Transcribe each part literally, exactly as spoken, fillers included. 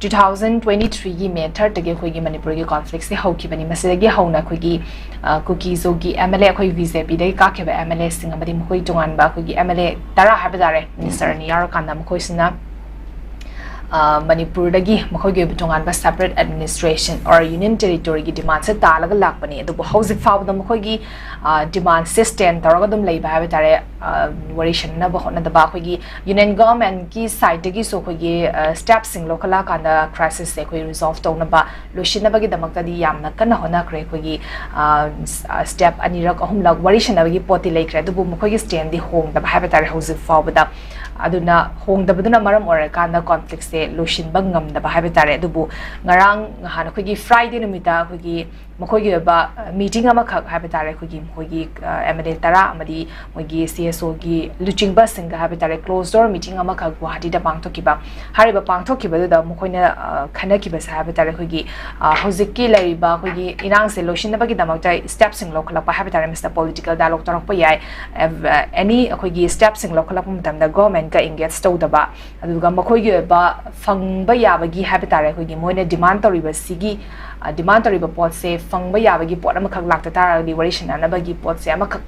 Two thousand twenty ꯊ꯭ꯔꯤꯒꯤ ꯃꯦ ꯊꯥꯔꯠꯇꯒꯤ ꯑꯩꯈꯣꯏꯒꯤ ꯃꯅꯤꯄꯨꯔꯒꯤ ꯀꯣꯟꯐ꯭ꯂꯤꯛꯁꯁꯤ ꯍꯧꯈꯤꯕꯅꯤ꯫ ꯃꯁꯤꯗꯒꯤ ꯍꯧꯅ ꯑꯩꯈꯣꯏꯒꯤ ꯀꯨꯀꯤꯖꯣꯒꯤ ꯑꯦꯝ ꯑꯦꯜ ꯑꯦ, ꯑꯩꯈꯣꯏ ꯕꯤ ꯖꯦ ꯄꯤꯗꯒꯤ ꯀꯥꯈꯤꯕ ꯑꯦꯝ ꯑꯦꯜ ꯑꯦꯁꯤꯡ ꯑꯃꯗꯤ ꯃꯈꯣꯏ ꯇꯣꯉꯥꯟꯕ ꯑꯩꯈꯣꯏꯒꯤ ꯑꯦꯝ ꯑꯦꯜ ꯑꯦ ꯇꯔꯥ ꯍꯥꯏꯕ ꯇꯥꯔꯦ, ꯃꯤꯅꯤꯁꯇꯔ ꯑꯅꯤ ꯌꯥꯎꯔꯀꯥꯟꯗ ꯃꯈꯣꯏꯁꯤꯅ ꯃꯅꯤꯄꯨꯔꯗꯒꯤ ꯃꯈꯣꯏꯒꯤ ꯑꯣꯏꯕ ꯇꯣꯉꯥꯟꯕ separate administration or union territoryꯒꯤ demandꯁꯦ ꯇꯥꯜꯂꯒ ꯂꯥꯛꯄꯅꯤ꯫ ꯑꯗꯨꯕꯨ ꯍꯧꯖꯤꯛ ꯐꯥꯎꯕꯗ ꯃꯈꯣꯏꯒꯤ demandꯁꯦ stand ꯇꯧꯔꯒ ꯑꯗꯨꯝ ꯂꯩꯕ ꯍꯥꯏꯕ ꯇꯥꯔꯦ꯫ ꯋꯥꯔꯤ ꯁꯥꯟꯅꯅꯕ ꯍꯣꯠꯅꯗꯕ, ꯑꯩꯈꯣꯏꯒꯤ union governmentꯀꯤ sideꯇꯒꯤꯁꯨ ꯑꯩꯈꯣꯏꯒꯤ stepꯁꯤꯡ ꯂꯧꯈꯠꯂꯛꯑꯀꯥꯟꯗ crisisꯁꯦ ꯑꯩꯈꯣꯏ resolve ꯇꯧꯅꯕ, ꯂꯣꯏꯁꯤꯟꯅꯕꯒꯤꯗꯃꯛꯇꯗꯤ ꯌꯥꯝꯅ ꯀꯟꯅ ꯍꯣꯠꯅꯈ꯭ꯔꯦ꯫ ꯑꯩꯈꯣꯏꯒꯤ step ꯑꯅꯤꯔꯛ ꯑꯍꯨꯝꯂꯛ ꯋꯥꯔꯤ ꯁꯥꯟꯅꯕꯒꯤ ꯄꯣꯠꯇꯤ ꯂꯩꯈ꯭ꯔꯦ, ꯑꯗꯨꯕꯨ ꯃꯈꯣꯏꯒꯤ standꯗꯤ ꯍꯣꯡꯗꯕ ꯍꯥꯏꯕ ꯇꯥꯔꯦ ꯍꯧꯖꯤꯛ ꯐꯥꯎꯕꯗ꯫ ꯑꯗꯨꯅ ꯍꯣꯡꯗꯕꯗꯨꯅ ꯃꯔꯝ ꯑꯣꯏꯔꯀꯥꯟꯗ ꯀꯣꯟꯐ꯭ꯂꯤꯛꯁꯦ ꯂꯣꯏꯁꯤꯟꯕ ꯉꯝꯗꯕ ꯍꯥꯏꯕ ꯇꯥꯔꯦ꯫ ꯑꯗꯨꯕꯨ ꯉꯔꯥꯡ ꯅꯍꯥꯟ ꯑꯩꯈꯣꯏꯒꯤ ꯐ꯭ꯔꯥꯏꯗꯦ ꯅꯨꯃꯤꯠꯇ ꯑꯩꯈꯣꯏꯒꯤ ꯃꯈꯣꯏꯒꯤ ꯑꯣꯏꯕ ꯃꯤꯇꯤꯡ ꯑꯃꯈꯛ ꯍꯥꯏꯕ ꯇꯥꯔꯦ, ꯑꯩꯈꯣꯏꯒꯤ ꯃꯈꯣꯏꯒꯤ ꯑꯦꯝ ꯑꯦꯜ ꯑꯦ ꯇꯔꯥ ꯑꯃꯗꯤ ꯃꯣꯏꯒꯤ ꯁꯤ ꯑꯦꯁ ꯑꯣꯒꯤ ꯂꯨꯆꯤꯡꯕꯁꯤꯡꯒ ꯍꯥꯏꯕ ꯇꯥꯔꯦ, closed door meeting ꯑꯃꯈꯛ ꯒꯨꯋꯥꯍꯥꯇꯤꯗ ꯄꯥꯡꯊꯣꯛꯈꯤꯕ꯫ ꯍꯥꯏꯔꯤꯕ ꯄꯥꯡꯊꯣꯛꯈꯤꯕꯗꯨꯗ ꯃꯈꯣꯏꯅ ꯈꯟꯅꯈꯤꯕꯁꯦ ꯍꯥꯏꯕ ꯇꯥꯔꯦ, ꯑꯩꯈꯣꯏꯒꯤ ꯍꯧꯖꯤꯛꯀꯤ ꯂꯩꯔꯤꯕ ꯑꯩꯈꯣꯏꯒꯤ ꯏꯔꯥꯡꯁꯦ ꯂꯣꯏꯁꯤꯟꯅꯕꯒꯤꯗꯃꯛꯇ stepꯁꯤꯡ ꯂꯧꯈꯠꯂꯛꯄ ꯍꯥꯏꯕ ꯇꯥꯔꯦ꯫ ꯃꯁꯤꯗ political dialogue ꯇꯧꯔꯛꯄ ꯌꯥꯏ, any ꯑꯩꯈꯣꯏꯒꯤ stepꯁꯤꯡ ꯂꯧꯈꯠꯂꯛꯄ ꯃꯇꯝꯗ governmentꯀ engage ꯇꯧꯗꯕ, ꯑꯗꯨꯒ ꯃꯈꯣꯏꯒꯤ ꯑꯣꯏꯕ ꯐꯪꯕ ꯌꯥꯕꯒꯤ ꯍꯥꯏꯕ ꯇꯥꯔꯦ, ꯑꯩꯈꯣꯏꯒꯤ ꯃꯣꯏꯅ demand ꯇꯧꯔꯤꯕꯁꯤꯒꯤ demand ꯇꯧꯔꯤꯕ ꯄꯣꯠꯁꯦ ꯐꯪꯕ ꯌꯥꯕꯒꯤ ꯄꯣꯠ ꯑꯃꯈꯛ ꯂꯥꯛꯇ ꯇꯥꯔꯒꯗꯤ ꯋꯥꯔꯤ ꯁꯥꯟꯅꯅꯕꯒꯤ ꯄꯣꯠꯁꯦ ꯑꯃꯈꯛ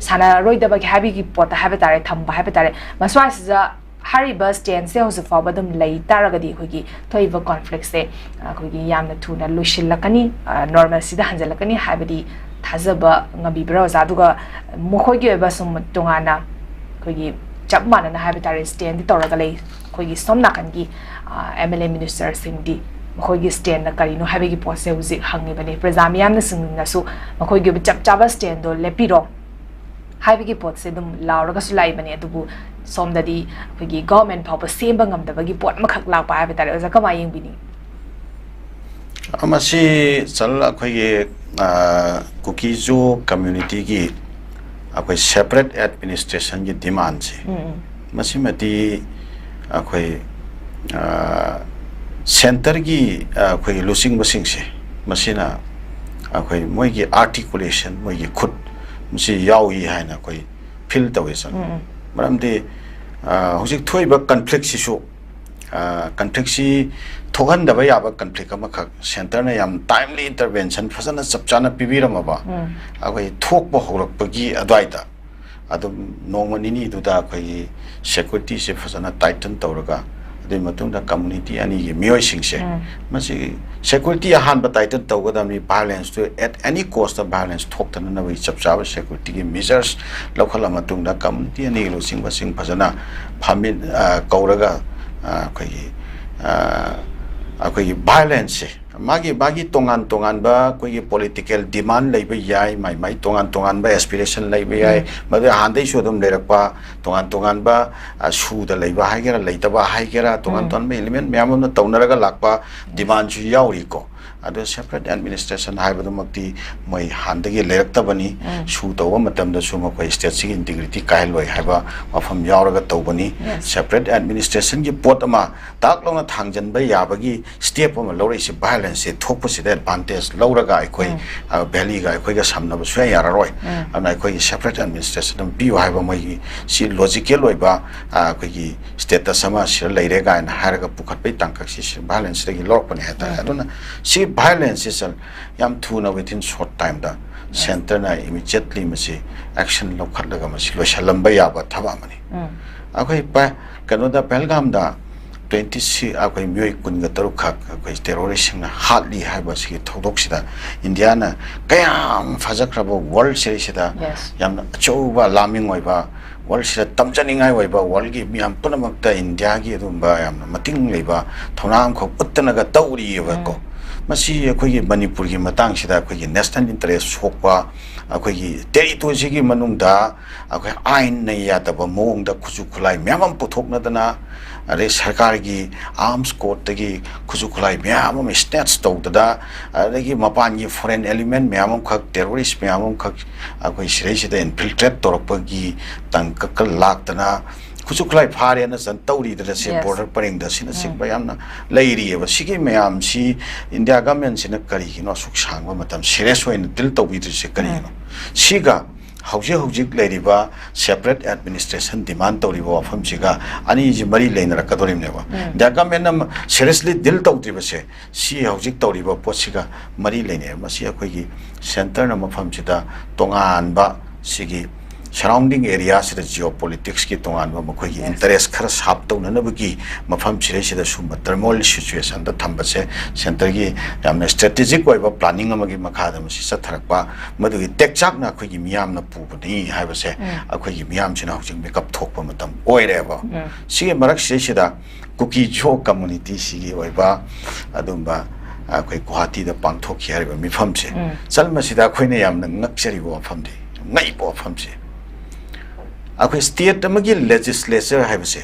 ꯁꯥꯟꯅꯔꯣꯏꯗꯕꯒꯤ ꯍꯥꯏꯕꯒꯤ ꯄꯣꯠꯇ ꯍꯥꯏꯕ ꯇꯥꯔꯦ, ꯊꯝꯕ ꯍꯥꯏꯕ ꯇꯥꯔꯦ꯫ ꯃꯁ꯭ꯋꯥꯏꯁꯤꯗ ꯍꯥꯏꯔꯤꯕ standꯁꯦ ꯍꯧꯖꯤꯛ ꯐꯥꯎꯕ ꯑꯗꯨꯝ ꯂꯩ ꯇꯥꯔꯒꯗꯤ ꯑꯩꯈꯣꯏꯒꯤ ꯊꯣꯛꯏꯕ ꯀꯣꯟꯐ꯭ꯂꯤꯛꯁꯦ ꯑꯩꯈꯣꯏꯒꯤ ꯌꯥꯝꯅ ꯊꯨꯅ ꯂꯣꯏꯁꯤꯜꯂꯛꯀꯅꯤ, ꯅꯣꯔꯃꯦꯜꯁꯤꯗ ꯍꯟꯖꯤꯜꯂꯛꯀꯅꯤ ꯍꯥꯏꯕꯗꯤ ꯊꯥꯖꯕ ꯉꯝꯕꯤꯕ꯭ꯔꯥ ꯑꯣꯖꯥ? ꯑꯗꯨꯒ ꯃꯈꯣꯏꯒꯤ ꯑꯣꯏꯕ ꯁꯨꯝ ꯇꯣꯉꯥꯟꯅ ꯑꯩꯈꯣꯏꯒꯤ ꯆꯞ ꯃꯥꯟꯅꯅ ꯍꯥꯏꯕ ꯇꯥꯔꯦ standꯗꯤ ꯇꯧꯔꯒ ꯂꯩ꯫ ꯑꯩꯈꯣꯏꯒꯤ ꯁꯣꯝ ꯅꯥꯀꯟꯒꯤ ꯑꯦꯝ ꯑꯦꯜ ꯑꯦ ꯃꯤꯅꯤꯁꯇꯔꯁꯤꯡꯗꯤ ꯃꯈꯣꯏꯒꯤ standꯅ ꯀꯔꯤꯅꯣ ꯍꯥꯏꯕꯒꯤ ꯄꯣꯠꯁꯦ ꯍꯧꯖꯤꯛ ꯍꯪꯉꯤꯕꯅꯤ꯫ ꯄ꯭ꯔꯖꯥ ꯃꯤꯌꯥꯝꯅꯁꯤꯡꯅꯁꯨ ꯃꯈꯣꯏꯒꯤ ꯑꯣꯏꯕ ꯆꯞ ꯆꯥꯕ standꯗꯣ ꯂꯦꯞꯄꯤꯔꯣ ꯍꯥꯏꯕꯒꯤ ꯄꯣꯠꯁꯦ ꯑꯗꯨꯝ ꯂꯥꯎꯔꯒꯁꯨ ꯂꯥꯛꯏꯕꯅꯤ꯫ ꯑꯗꯨꯕꯨ ꯁꯣꯝꯗꯗꯤ ꯑꯩꯈꯣꯏꯒꯤ government ꯐꯥꯎꯕ ꯁꯦꯝꯕ ꯉꯝꯗꯕꯒꯤ ꯄꯣꯠ ꯑꯃꯈꯛ ꯂꯥꯛꯄ ꯍꯥꯏꯕ ꯇꯥꯔꯦ꯫ ꯑꯣꯖꯥ, ꯀꯃꯥꯏꯅ ꯌꯦꯡꯕꯤꯅꯤ? ꯃꯁꯤ ꯆꯜ ꯑꯩꯈꯣꯏꯒꯤ ꯀꯨꯀꯤꯖꯣ communityꯒꯤ ꯑꯩꯈꯣꯏ separate administrationꯒꯤ demandꯁꯦ, ꯃꯁꯤꯃꯗꯤ ꯑꯩꯈꯣꯏ centreꯒꯤ ꯑꯩꯈꯣꯏꯒꯤ ꯂꯨꯆꯤꯡꯕꯁꯤꯡꯁꯦ, ꯃꯁꯤꯅ ꯑꯩꯈꯣꯏ ꯃꯣꯏꯒꯤ articulation, ꯃꯣꯏꯒꯤ ꯈꯨꯠ, ꯃꯁꯤ ꯌꯥꯎꯏ ꯍꯥꯏꯅ ꯑꯩꯈꯣꯏ feel ꯇꯧꯏ ꯆꯜ꯫ ꯃꯔꯝꯗꯤ ꯍꯧꯖꯤꯛ ꯊꯣꯛꯏꯕ ꯀꯟꯐ꯭ꯂꯤꯛꯁꯤꯁꯨ ꯀꯟꯐ꯭ꯂꯤꯛꯁꯤ ꯊꯣꯛꯍꯟꯗꯕ ꯌꯥꯕ ꯀꯟꯐ꯭ꯂꯤꯛ ꯑꯃꯈꯛ ꯁꯦꯟꯇꯔꯅ ꯌꯥꯝ ꯇꯥꯏꯝꯂꯤ ꯏꯟꯇꯔꯚꯦꯟꯁꯟ ꯐꯖꯅ ꯆꯞ ꯆꯥꯅ ꯄꯤꯕꯤꯔꯝꯃꯕ, ꯑꯩꯈꯣꯏ ꯊꯣꯛꯄ ꯍꯧꯔꯛꯄꯒꯤ ꯑꯗꯨꯋꯥꯏꯗ ꯑꯗꯨꯝ ꯅꯣꯡꯃ ꯅꯤꯅꯤꯗꯨꯗ ꯑꯩꯈꯣꯏꯒꯤ ꯁꯦꯀ꯭ꯌꯨꯔꯤꯇꯤꯁꯦ ꯐꯖꯅ ꯇꯥꯏꯇꯟ ꯇꯧꯔꯒ, ꯑꯗꯨꯒꯤ ꯃꯇꯨꯡꯗ ꯀꯝꯃꯨꯅꯤꯇꯤ ꯑꯅꯤꯒꯤ ꯃꯤꯑꯣꯏꯁꯤꯡꯁꯦ, ꯃꯁꯤ ꯁꯦꯀ꯭ꯌꯨꯔꯤꯇꯤ ꯑꯍꯥꯟꯕ ꯇꯥꯏꯇꯟ ꯇꯧꯒꯗꯕꯅꯤ꯫ ꯚꯥꯏꯑꯣꯂꯦꯟꯁꯇꯨ at any cost ꯚꯥꯏꯑꯣꯂꯦꯟꯁ ꯊꯣꯛꯇꯅꯅꯕꯒꯤ ꯆꯞ ꯆꯥꯕ ꯁꯦꯀ꯭ꯌꯨꯔꯤꯇꯤꯒꯤ ꯃꯤꯖꯔꯁ ꯂꯧꯈꯠꯂ ꯃꯇꯨꯡꯗ ꯀꯝꯃꯨꯅꯤꯇꯤ ꯑꯅꯤꯒꯤ ꯂꯨꯆꯤꯡꯕꯁꯤꯡ ꯐꯖꯅ ꯐꯝꯃꯤꯟ-, ꯑ, ꯀꯧꯔꯒ, ꯑ, ꯑꯩꯈꯣꯏꯒꯤ, ꯑ, ꯑꯩꯈꯣꯏꯒꯤ ꯚꯥꯏꯑꯣꯂꯦꯟꯁꯁꯦ ꯃꯥꯒꯤ, ꯃꯥꯒꯤ ꯇꯣꯉꯥꯟ ꯇꯣꯉꯥꯟꯕ ꯑꯩꯈꯣꯏꯒꯤ ꯄꯣꯂꯤꯇꯤꯀꯦꯜ ꯗꯤꯃꯥꯟ ꯂꯩꯕ ꯌꯥꯏ, ꯃꯥꯏ, ꯃꯥꯏ ꯇꯣꯉꯥꯟ ꯇꯣꯉꯥꯟꯕ ꯑꯦꯁꯄꯤꯔꯦꯁꯟ ꯂꯩꯕ ꯌꯥꯏ꯫ ꯃꯗꯨ ꯍꯥꯟꯅꯗꯩꯁꯨ ꯑꯗꯨꯝ ꯂꯩꯔꯛꯄ ꯇꯣꯉꯥꯟ ꯇꯣꯉꯥꯟꯕ, ꯑ, ꯁꯨꯗ ꯂꯩꯕ ꯍꯥꯏꯒꯦꯔꯥ, ꯂꯩꯇꯕ ꯍꯥꯏꯒꯦꯔꯥ, ꯇꯣꯉꯥꯟ ꯇꯣꯉꯥꯟꯕ ꯏꯂꯤꯃꯦꯟ ꯃꯌꯥꯝ ꯑꯃꯅ ꯇꯧꯅꯔꯒ ꯂꯥꯛꯄ ꯗꯤꯃꯥꯟꯁꯨ ꯌꯥꯎꯔꯤꯀꯣ꯫ ꯑꯗꯣ ꯁꯦꯄꯔꯦꯠ ꯑꯦꯗꯃꯤꯅꯤꯁꯇ꯭ꯔꯦꯁꯟ ꯍꯥꯏꯕꯗꯨꯃꯛꯇꯤ ꯃꯣꯏ ꯍꯥꯟꯅꯗꯒꯤ ꯂꯩꯔꯛꯇꯕꯅꯤ꯫ ꯁꯨ ꯇꯧꯕ ꯃꯇꯝꯗꯁꯨ ꯃꯈꯣꯏ ꯁ꯭ꯇꯦꯠꯁꯤꯒꯤ ꯏꯟꯇꯤꯒ꯭ꯔꯤꯇꯤ ꯀꯥꯏꯍꯜꯂꯣꯏ ꯍꯥꯏꯕ ꯋꯥꯐꯝ ꯌꯥꯎꯔꯒ ꯇꯧꯕꯅꯤ꯫ ꯁꯦꯄꯔꯦꯠ ꯑꯦꯗꯃꯤꯅꯤꯁꯇ꯭ꯔꯦꯁꯟꯒꯤ ꯄꯣꯠ ꯑꯃ ꯇꯥꯛ ꯂꯥꯎꯅ ꯊꯥꯡꯖꯟꯕ ꯌꯥꯕꯒꯤ ꯁ꯭ꯇꯦꯞ ꯑꯃ ꯂꯧꯔꯛꯏꯁꯦ, ꯚꯥꯏꯑꯣꯂꯦꯟꯁꯁꯦ ꯊꯣꯛꯄꯁꯤꯗ ꯑꯦꯗꯚꯥꯟꯇꯦꯖ ꯂꯧꯔꯒ ꯑꯩꯈꯣꯏ, ꯑ, ꯚꯦꯂꯤꯒ ꯑꯩꯈꯣꯏꯒ ꯁꯝꯅꯕ ꯁꯨꯡꯌꯥ ꯌꯥꯔꯔꯣꯏ꯫ ꯑꯗꯨꯅ ꯑꯩꯈꯣꯏꯒꯤ ꯁꯦꯄꯔꯦꯠ ꯑꯦꯗꯃꯤꯅꯤꯁꯇ꯭ꯔꯦꯁꯟ ꯑꯃ ꯄꯤꯌꯨ ꯍꯥꯏꯕ ꯃꯣꯏꯒꯤ ꯁꯤ ꯂꯣꯖꯤꯀꯦꯜ ꯑꯣꯏꯕ, ꯑ, ꯑꯩꯈꯣꯏꯒꯤ ꯁ꯭ꯇꯦꯇꯁ ꯑꯃ ꯁꯤꯗ ꯂꯩꯔꯦ ꯀꯥꯏꯅ ꯍꯥꯏꯔꯒ ꯄꯨꯈꯠꯄꯒꯤ ꯇꯥꯡꯀꯛꯁꯤ ꯁꯤ ꯚꯥꯏꯑꯣꯂꯦꯟꯁꯇꯒꯤ ꯂꯧꯔꯛꯄꯅꯦ ꯍꯥꯏꯇꯥꯔꯦ꯫ ꯑꯗꯨꯅ ꯁꯤ ꯚꯥꯏꯑꯣꯂꯦꯟꯁꯁꯤ ꯁꯔ ꯌꯥꯝ ꯊꯨꯅ, within short timeꯗ ꯁꯦꯟꯇꯔꯅ ꯏꯃꯤꯗꯤꯌꯦꯠꯂꯤ ꯃꯁꯤ ꯑꯦꯛꯁꯟ ꯂꯧꯈꯠꯂꯒ ꯃꯁꯤ ꯂꯣꯏꯁꯤꯜꯂꯝꯕ ꯌꯥꯕ ꯊꯕꯛ ꯑꯃꯅꯤ꯫ ꯑꯩꯈꯣꯏ ꯄ-, ꯀꯩꯅꯣꯗ, ꯄꯍꯜꯒꯥꯝꯗ ꯇ꯭ꯋꯦꯟꯇꯤ ꯁꯤꯛꯁ, ꯑꯩꯈꯣꯏ ꯃꯤꯑꯣꯏ ꯀꯨꯟꯒ ꯇꯔꯨꯛ ꯈꯛ ꯑꯩꯈꯣꯏ ꯇꯦꯔꯣꯔꯤꯁꯁꯤꯡꯅ ꯍꯥꯠꯂꯤ ꯍꯥꯏꯕ ꯑꯁꯤꯒꯤ ꯊꯧꯗꯣꯛꯁꯤꯗ ꯏꯟꯗꯤꯌꯥꯅ ꯀꯌꯥꯝ ꯐꯖꯈ꯭ꯔꯕ ꯋꯥꯔꯜ ꯁꯤꯔꯤꯁꯤꯗ ꯌꯥꯝꯅ ꯑꯆꯧꯕ, ꯂꯥꯃꯤꯡ ꯑꯣꯏꯕ, ꯋꯥꯔꯜꯁꯤꯗ ꯇꯝꯖꯅꯤꯡꯉꯥꯏ ꯑꯣꯏꯕ, ꯋꯥꯔꯜꯒꯤ ꯃꯤꯌꯥꯝ ꯄꯨꯝꯅꯃꯛꯇ ꯏꯟꯗꯤꯌꯥꯒꯤ ꯑꯗꯨꯒꯨꯝꯕ ꯌꯥꯝꯅ ꯃꯇꯤꯡ ꯂꯩꯕ ꯊꯧꯅꯥ ꯑꯃꯈꯛ ꯎꯠꯇꯅꯒ ꯇꯧꯔꯤꯑꯕꯀꯣ꯫ ꯃꯁꯤ ꯑꯩꯈꯣꯏꯒꯤ ꯃꯅꯤꯄꯨꯔꯒꯤ ꯃꯇꯥꯡꯁꯤꯗ ꯑꯩꯈꯣꯏꯒꯤ ꯅꯦꯁꯅꯦꯜ ꯏꯟꯇꯔꯦꯁ ꯁꯣꯛꯄ, ꯑꯩꯈꯣꯏꯒꯤ ꯇꯦꯔꯤꯇꯣꯔꯤꯁꯤꯒꯤ ꯃꯅꯨꯡꯗ ꯑꯩꯈꯣꯏ ꯑꯥꯏꯟꯅ ꯌꯥꯗꯕ ꯃꯑꯣꯡꯗ ꯈꯨꯠꯁꯨ ꯈꯨꯠꯂꯥꯏ ꯃꯌꯥꯝ ꯑꯃ ꯄꯨꯊꯣꯛꯅꯗꯅ, ꯑꯗꯩ ꯁꯔꯀꯥꯔꯒꯤ ꯑꯥꯔꯝꯁ ꯀꯣꯔꯠꯇꯒꯤ ꯈꯨꯠꯁꯨ ꯈꯨꯠꯂꯥꯏ ꯃꯌꯥꯝ ꯑꯃ ꯁ꯭ꯅꯦꯠꯆ ꯇꯧꯗꯅ, ꯑꯗꯒꯤ ꯃꯄꯥꯟꯒꯤ ꯐꯣꯔꯦꯟ ꯑꯦꯂꯤꯃꯦꯟ ꯃꯌꯥꯝ ꯑꯃꯈꯛ, ꯇꯦꯔꯣꯔꯤꯁ ꯃꯌꯥꯝ ꯑꯃꯈꯛ ꯑꯩꯈꯣꯏ ꯁꯤꯗꯩꯁꯤꯗ ꯏꯟꯐꯤꯜꯇ꯭ꯔꯦꯠ ꯇꯧꯔꯛꯄꯒꯤ ꯇꯥꯡꯀꯛꯀ ꯂꯥꯛꯇꯅ, ꯈꯨꯠꯁꯨ ꯈꯨꯠꯂꯥꯏ ꯐꯥꯔꯦꯅ ꯆꯟ ꯇꯧꯔꯤꯗꯅ ꯁꯦ, ꯕꯣꯔꯗꯔ ꯄꯔꯤꯡꯗ ꯑꯁꯤꯅꯆꯤꯡꯕ ꯌꯥꯝꯅ ꯂꯩꯔꯤꯑꯕ꯫ ꯁꯤꯒꯤ ꯃꯌꯥꯝꯁꯤ ꯏꯟꯗꯤꯌꯥ ꯒꯃꯦꯟꯁꯤꯅ ꯀꯔꯤꯒꯤꯅꯣ ꯑꯁꯨꯛ ꯁꯥꯡꯕ ꯃꯇꯝ ꯁꯤꯔꯤꯌꯁ ꯑꯣꯏꯅ ꯗꯤꯜ ꯇꯧꯕꯤꯗ꯭ꯔꯤꯁꯦ ꯀꯔꯤꯒꯤꯅꯣ? ꯁꯤꯒ ꯍꯧꯖꯤꯛ ꯍꯧꯖꯤꯛ ꯂꯩꯔꯤꯕ separate administration demand ꯇꯧꯔꯤꯕ ꯋꯥꯐꯝꯁꯤꯒ ꯑꯅꯤꯁꯤ ꯃꯔꯤ ꯂꯩꯅꯔꯛꯀꯗꯧꯔꯤꯕꯅꯦꯕ꯫ ꯎꯝ꯫ ꯏꯟꯗꯤꯌꯥ ꯒꯃꯦꯟꯅ seriously deal ꯇꯧꯗ꯭ꯔꯤꯕꯁꯦ, ꯁꯤ ꯍꯧꯖꯤꯛ ꯇꯧꯔꯤꯕ ꯄꯣꯠꯁꯤꯒ ꯃꯔꯤ ꯂꯩꯅꯩ꯫ ꯃꯁꯤ ꯑꯩꯈꯣꯏꯒꯤ centreꯅ ꯃꯐꯝꯁꯤꯗ ꯇꯣꯉꯥꯟꯕ, ꯁꯤꯒꯤ surrounding areaꯁꯤꯗ geopoliticsꯀꯤ ꯇꯣꯉꯥꯟꯕ ꯃꯈꯣꯏꯒꯤ, yes, interest ꯈꯔ serve ꯇꯧꯅꯅꯕꯒꯤ ꯃꯐꯝ ꯁꯤꯗꯩꯁꯤꯗ ꯁꯨꯝꯕ turmoil situationꯗ ꯊꯝꯕꯁꯦ centreꯒꯤ ꯌꯥꯝꯅ strategic ꯑꯣꯏꯕ planning ꯑꯃꯒꯤ ꯃꯈꯥꯗ ꯃꯁꯤ ꯆꯠꯊꯔꯛꯄ, ꯃꯗꯨꯒꯤ ꯇꯦꯛꯆꯥꯛꯅ ꯑꯩꯈꯣꯏꯒꯤ ꯃꯤꯌꯥꯝꯅ ꯄꯨꯕꯅꯤ ꯍꯥꯏꯕꯁꯦ, ꯎꯝ, ꯑꯩꯈꯣꯏꯒꯤ ꯃꯤꯌꯥꯝꯁꯤꯅ ꯍꯧꯖꯤꯛ ꯃꯤꯀꯞ ꯊꯣꯛꯄ ꯃꯇꯝ ꯑꯣꯏꯔꯦꯕ꯫ ꯎꯝ꯫ ꯁꯤꯒꯤ ꯃꯔꯛꯁꯤꯗꯩꯁꯤꯗ ꯀꯨꯀꯤ ꯖꯣ communityꯁꯤꯒꯤ ꯑꯣꯏꯕ ꯑꯗꯨꯝꯕ ꯑꯩꯈꯣꯏ ꯒꯨꯋꯥꯍꯥꯇꯤꯗ ꯄꯥꯡꯊꯣꯛꯈꯤ ꯍꯥꯏꯔꯤꯕ ꯃꯤꯐꯝꯁꯦ, ꯎꯝ, ꯆꯜ ꯃꯁꯤꯗ ꯑꯩꯈꯣꯏꯅ ꯌꯥꯝꯅ ꯉꯛꯆꯔꯤꯕ ꯋꯥꯐꯝꯗꯤ, ꯉꯛꯏꯕ ꯋꯥꯐꯝꯁꯦ, ꯑꯩꯈꯣꯏ state ꯑꯃꯒꯤ legislature ꯍꯥꯏꯕꯁꯦ,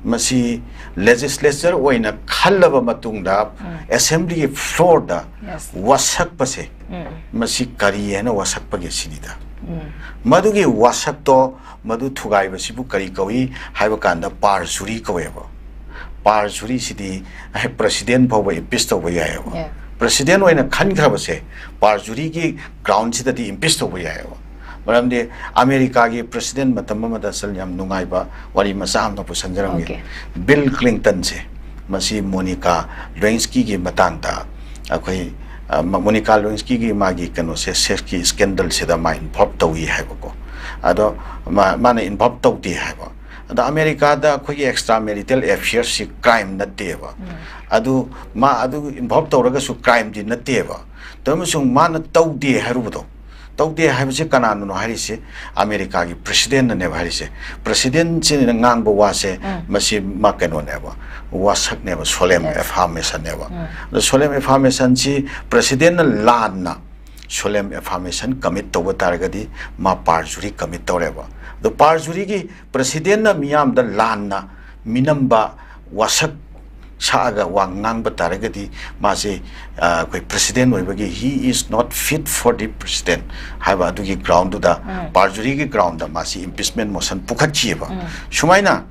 ꯃꯁꯤ legislature ꯑꯣꯏꯅ ꯈꯜꯂꯕ ꯃꯇꯨꯡꯗ, ꯎꯝ, assemblyꯒꯤ floorꯗ, yes, ꯋꯥꯁꯛꯄꯁꯦ, ꯎꯝ, ꯃꯁꯤ ꯀꯔꯤ ꯍꯥꯏꯅ ꯋꯥꯁꯛꯄꯒꯦ ꯁꯤꯅꯤꯗ꯫ ꯎꯝ꯫ ꯃꯗꯨꯒꯤ ꯋꯥꯁꯛꯇꯣ, ꯃꯗꯨ ꯊꯨꯒꯥꯏꯕꯁꯤꯕꯨ ꯀꯔꯤ ꯀꯧꯏ ꯍꯥꯏꯕ ꯀꯥꯟꯗ perjury ꯀꯧꯋꯦꯕ꯫ Perjuryꯁꯤꯗꯤ president ꯐꯥꯎꯕ impeach ꯇꯧꯕ ꯌꯥꯏꯑꯕ꯫ Yeah. President ꯑꯣꯏꯅ ꯈꯟꯈ꯭ꯔꯕꯁꯦ perjuryꯒꯤ groundꯁꯤꯗꯗꯤ impeach ꯇꯧꯕ ꯌꯥꯏꯑꯕ꯫ ꯃꯔꯝꯗꯤ ꯑꯃꯦꯔꯤꯀꯥꯒꯤ president ꯃꯇꯝ ꯑꯃꯗ ꯁꯜ ꯌꯥꯝ ꯅꯨꯡꯉꯥꯏꯕ ꯋꯥꯔꯤ ꯃꯆꯥ ꯑꯃ ꯄꯨꯁꯟꯖꯔꯝꯒꯦ꯫ Okay. Bill Clintonꯁꯦ, ꯃꯁꯤ Monica Lewinskyꯒꯤ ꯃꯇꯥꯡꯗ ꯑꯩꯈꯣꯏ, ꯑ, ꯃ-, Monica Lewinskyꯒꯤ ꯃꯥꯒꯤ ꯀꯩꯅꯣꯁꯦ, sexꯀꯤ scandalꯁꯤꯗ ꯃꯥ involve ꯇꯧꯏ ꯍꯥꯏꯕꯀꯣ꯫ ꯑꯗꯣ ꯃꯥ-, ꯃꯥꯅ involve ꯇꯧꯗꯦ ꯍꯥꯏꯕ꯫ ꯑꯗ ꯑꯃꯦꯔꯤꯀꯥꯗ ꯑꯩꯈꯣꯏꯒꯤ extramarital affairꯁꯤ crime ꯅꯠꯇꯦꯕ꯫ ꯎꯝ꯫ ꯑꯗꯨ ꯃꯥ ꯑꯗꯨ involve ꯇꯧꯔꯒꯁꯨ crimeꯗꯤ ꯅꯠꯇꯦꯕ꯫ ꯑꯗꯨ ꯑꯃꯁꯨꯡ ꯃꯥꯅ ꯇꯧꯗꯦ ꯍꯥꯏꯔꯨꯕꯗꯣ, ꯇꯧꯗꯦ ꯍꯥꯏꯕꯁꯦ ꯀꯅꯥꯅꯅꯣ ꯍꯥꯏꯔꯤꯁꯦ? ꯑꯃꯦꯔꯤꯀꯥꯒꯤ presidentꯅꯅꯦꯕ ꯍꯥꯏꯔꯤꯁꯦ꯫ Presidentꯁꯤꯅ ꯉꯥꯡꯕ ꯋꯥꯁꯦ, ꯎꯝ, ꯃꯁꯤ ꯃꯥ ꯀꯩꯅꯣꯅꯦꯕ, ꯋꯥꯁꯛꯅꯦꯕ, solemn, yes, affirmationꯅꯦꯕ꯫ ꯎꯝ꯫ ꯑꯗꯣ solemn affirmationꯁꯤ presidentꯅ ꯂꯥꯟꯅ solemn affirmation commit ꯇꯧꯕ ꯇꯥꯔꯒꯗꯤ ꯃꯥ perjury commit ꯇꯧꯔꯦꯕ꯫ ꯑꯗꯣ perjuryꯒꯤ presidentꯅ ꯃꯤꯌꯥꯝꯗ ꯂꯥꯟꯅ ꯃꯤꯅꯝꯕ ꯋꯥꯁꯛ ꯁꯛꯑꯒ ꯋꯥ ꯉꯥꯡꯕ ꯇꯥꯔꯒꯗꯤ ꯃꯥꯁꯦ, ꯑ, ꯑꯩꯈꯣꯏ president ꯑꯣꯏꯕꯒꯤ he is not fit for the president ꯍꯥꯏꯕ ꯑꯗꯨꯒꯤ groundꯗꯨꯗ, ꯎꯝ, perjuryꯒꯤ groundꯗ ꯃꯥꯁꯤ impeachment motion ꯄꯨꯈꯠꯈꯤꯑꯕ꯫ ꯎꯝ꯫ ꯁꯨꯃꯥꯏꯅ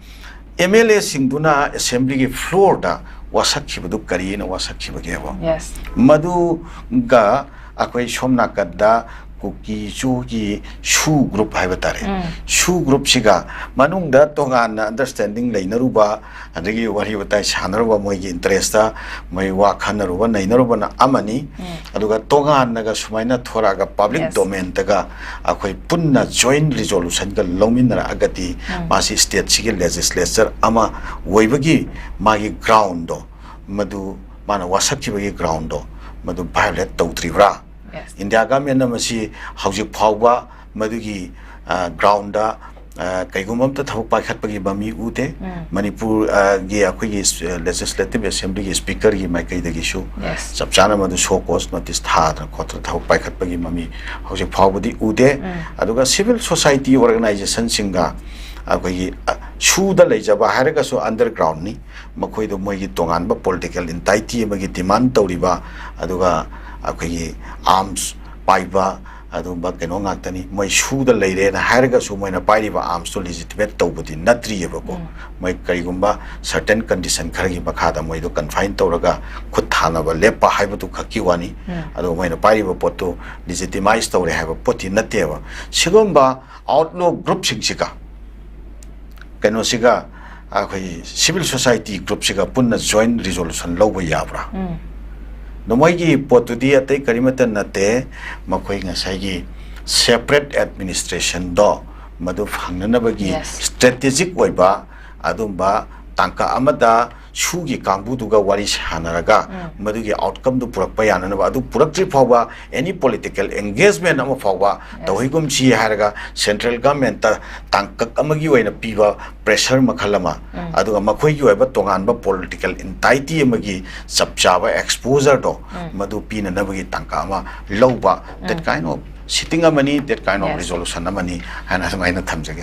MLAꯁꯤꯡꯗꯨꯅ assemblyꯒꯤ floorꯗ ꯋꯥꯁꯛꯈꯤꯕꯗꯨ ꯀꯔꯤꯅ ꯋꯥꯁꯛꯈꯤꯕꯒꯦꯕ? Yes. ꯃꯗꯨꯒ ꯑꯩꯈꯣꯏ ꯁꯣꯝ ꯅꯥꯀꯟꯗ ꯀꯨꯀꯤ ꯆꯨꯒꯤ ꯁꯨ ꯒ꯭ꯔꯨꯞ ꯍꯥꯏꯕ ꯇꯥꯔꯦ꯫ ꯁꯨ ꯒ꯭ꯔꯨꯞꯁꯤꯒ ꯃꯅꯨꯡꯗ ꯇꯣꯉꯥꯟꯅ ꯑꯟꯗꯔꯁ꯭ꯇꯦꯟꯗꯤꯡ ꯂꯩꯅꯔꯨꯕ, ꯑꯗꯒꯤ ꯋꯥꯔꯤ ꯋꯥꯇꯥꯏ ꯁꯥꯟꯅꯔꯨꯕ, ꯃꯣꯏꯒꯤ ꯏꯟꯇꯔꯦꯁꯇ ꯃꯣꯏ ꯋꯥ ꯈꯟꯅꯔꯨꯕ ꯅꯩꯅꯔꯨꯕꯅ ꯑꯃꯅꯤ꯫ ꯑꯗꯨꯒ ꯇꯣꯉꯥꯟꯅꯒ ꯁꯨꯃꯥꯏꯅ ꯊꯣꯔꯛꯑꯒ ꯄꯕ꯭ꯂꯤꯛ ꯗꯣꯃꯦꯟꯇꯒ ꯑꯩꯈꯣꯏ ꯄꯨꯟꯅ ꯖꯣꯏꯟ ꯔꯤꯖꯣꯂꯨꯁꯟꯒ ꯂꯧꯃꯤꯟꯅꯔꯛꯑꯒꯗꯤ ꯃꯥꯁꯤ ꯁ꯭ꯇꯦꯠꯁꯤꯒꯤ ꯂꯦꯖꯤꯁꯂꯦꯆꯔ ꯑꯃ ꯑꯣꯏꯕꯒꯤ ꯃꯥꯒꯤ ꯒ꯭ꯔꯥꯎꯟꯗꯣ, ꯃꯗꯨ ꯃꯥꯅ ꯋꯥꯁꯛꯈꯤꯕꯒꯤ ꯒ꯭ꯔꯥꯎꯟꯗꯣ ꯃꯗꯨ ꯚꯥꯏꯑꯣꯂꯦꯠ ꯇꯧꯗ꯭ꯔꯤꯕ꯭ꯔꯥ? ꯏꯟꯗꯤꯌꯥ ꯒꯃꯦꯟꯅ ꯃꯁꯤ ꯍꯧꯖꯤꯛ ꯐꯥꯎꯕ ꯃꯗꯨꯒꯤ, ꯑ, ꯒ꯭ꯔꯥꯎꯟꯗ, ꯑ, ꯀꯩꯒꯨꯝꯕ ꯑꯝꯇ ꯊꯕꯛ ꯄꯥꯏꯈꯠꯄꯒꯤ ꯃꯃꯤ ꯎꯗꯦ꯫ ꯃꯅꯤꯄꯨꯔ, ꯑ, ꯒꯤ ꯑꯩꯈꯣꯏꯒꯤ ꯁ-, ꯂꯦꯖꯤꯁꯂꯦꯇꯤꯚ ꯑꯦꯁꯦꯝꯕ꯭ꯂꯤꯒꯤ ꯁ꯭ꯄꯤꯀꯔꯒꯤ ꯃꯥꯏꯀꯩꯗꯒꯤꯁꯨ ꯆꯞ ꯆꯥꯅ ꯃꯗꯨ ꯁꯣ ꯀꯣꯁ ꯅꯣꯇꯤꯁ ꯊꯥꯗꯅ ꯈꯣꯠꯇꯅ ꯊꯕꯛ ꯄꯥꯏꯈꯠꯄꯒꯤ ꯃꯃꯤ ꯍꯧꯖꯤꯛ ꯐꯥꯎꯕꯗꯤ ꯎꯗꯦ꯫ ꯑꯗꯨꯒ ꯁꯤꯚꯤꯜ ꯁꯣꯁꯥꯏꯇꯤ ꯑꯣꯔꯒꯅꯥꯏꯖꯦꯁꯟꯁꯤꯡꯒ ꯑꯩꯈꯣꯏꯒꯤ, ꯑ, ꯁꯨꯗ ꯂꯩꯖꯕ ꯍꯥꯏꯔꯒꯁꯨ ꯑꯟꯗꯔꯒ꯭ꯔꯥꯎꯟꯅꯤ꯫ ꯃꯈꯣꯏꯗꯣ ꯃꯣꯏꯒꯤ ꯇꯣꯉꯥꯟꯕ ꯄꯣꯂꯤꯇꯤꯀꯦꯜ ꯏꯟꯇꯥꯏꯇꯤ ꯑꯃꯒꯤ ꯗꯤꯃꯥꯟ ꯇꯧꯔꯤꯕ, ꯑꯗꯨꯒ ꯑꯩꯈꯣꯏꯒꯤ ꯑꯥꯔꯝꯁ ꯄꯥꯏꯕ ꯑꯗꯨꯒꯨꯝꯕ ꯀꯩꯅꯣ ꯉꯥꯛꯇꯅꯤ꯫ ꯃꯣꯏ ꯁꯨꯗ ꯂꯩꯔꯦꯅ ꯍꯥꯏꯔꯒꯁꯨ ꯃꯣꯏꯅ ꯄꯥꯏꯔꯤꯕ ꯑꯥꯔꯝꯁꯇꯣ ꯂꯤꯖꯤꯇꯤꯃꯦꯠ ꯇꯧꯕꯗꯤ ꯅꯠꯇ꯭ꯔꯤꯑꯕꯀꯣ꯫ ꯃꯣꯏ ꯀꯔꯤꯒꯨꯝꯕ ꯁꯔꯇꯦꯟ ꯀꯟꯗꯤꯁꯟ ꯈꯔꯒꯤ ꯃꯈꯥꯗ ꯃꯣꯏꯗꯣ ꯀꯟꯐꯥꯏꯟ ꯇꯧꯔꯒ ꯈꯨꯠ ꯊꯥꯅꯕ ꯂꯦꯞꯄ ꯍꯥꯏꯕꯗꯨ ꯈꯛꯀꯤ ꯋꯥꯅꯤ꯫ ꯑꯗꯨꯒ ꯃꯣꯏꯅ ꯄꯥꯏꯔꯤꯕ ꯄꯣꯠꯇꯨ ꯂꯤꯖꯤꯇꯤꯃꯥꯏꯁ ꯇꯧꯔꯦ ꯍꯥꯏꯕ ꯄꯣꯠꯇꯤ ꯅꯠꯇꯦꯕ꯫ ꯁꯤꯒꯨꯝꯕ ꯑꯥꯎꯠꯂꯣ ꯒ꯭ꯔꯨꯞꯁꯤꯡꯁꯤꯒ ꯀꯩꯅꯣꯁꯤꯒ, ꯑꯩꯈꯣꯏ ꯁꯤꯚꯤꯜ ꯁꯣꯁꯥꯏꯇꯤ ꯒ꯭ꯔꯨꯞꯁꯤꯒ ꯄꯨꯟꯅ ꯖꯣꯏꯟ ꯔꯤꯖꯣꯂꯨꯁꯟ ꯂꯧꯕ ꯌꯥꯕ꯭ꯔꯥ? ꯑꯗꯣ ꯃꯣꯏꯒꯤ ꯄꯣꯠꯇꯨꯗꯤ ꯑꯇꯩ ꯀꯔꯤꯃꯠꯇ ꯅꯠꯇꯦ, ꯃꯈꯣꯏ ꯉꯁꯥꯏꯒꯤ ꯁꯦꯄꯔꯦꯠ ꯑꯦꯗꯃꯤꯅꯤꯁꯇ꯭ꯔꯦꯁꯟꯗꯣ ꯃꯗꯨ ꯐꯪꯅꯅꯕꯒꯤ ꯁ꯭ꯇ꯭ꯔꯦꯇꯦꯖꯤꯛ ꯑꯣꯏꯕ ꯑꯗꯨꯝꯕ ꯇꯥꯡꯀꯛ ꯑꯃꯗ ꯁꯨꯒꯤ ꯀꯥꯡꯕꯨꯗꯨꯒ ꯋꯥꯔꯤ ꯁꯥꯟꯅꯔꯒ ꯃꯗꯨꯒꯤ ꯑꯥꯎꯠꯀꯝꯗꯨ ꯄꯨꯔꯛꯄ ꯌꯥꯅꯅꯕ, ꯑꯗꯨ ꯄꯨꯔꯛꯇ꯭ꯔꯤ ꯐꯥꯎꯕ ꯑꯦꯅꯤ ꯄꯣꯂꯤꯇꯤꯀꯦꯜ ꯑꯦꯡꯒꯦꯖꯃꯦꯟ ꯑꯃ ꯐꯥꯎꯕ ꯇꯧꯍꯩꯒꯨꯝꯁꯤ ꯍꯥꯏꯔꯒ ꯁꯦꯟꯇ꯭ꯔꯦꯜ ꯒꯃꯦꯟꯇ ꯇꯥꯡꯀꯛ ꯑꯃꯒꯤ ꯑꯣꯏꯅ ꯄꯤꯕ ꯄ꯭ꯔꯦꯁꯔ ꯃꯈꯜ ꯑꯃ, ꯑꯗꯨꯒ ꯃꯈꯣꯏꯒꯤ ꯑꯣꯏꯕ ꯇꯣꯉꯥꯟꯕ ꯄꯣꯂꯤꯇꯤꯀꯦꯜ ꯏꯟꯇꯥꯏꯇꯤ ꯑꯃꯒꯤ ꯆꯞ ꯆꯥꯕ ꯑꯦꯛꯁꯄꯣꯖꯔꯗꯣ ꯃꯗꯨ ꯄꯤꯅꯅꯕꯒꯤ ꯇꯥꯡꯀꯛ ꯑꯃ ꯂꯧꯕ, that kind of sitting ꯑꯃꯅꯤ, that kind of resolution ꯑꯃꯅꯤ ꯍꯥꯏꯅ ꯑꯗꯨꯃꯥꯏꯅ ꯊꯝꯖꯒꯦ꯫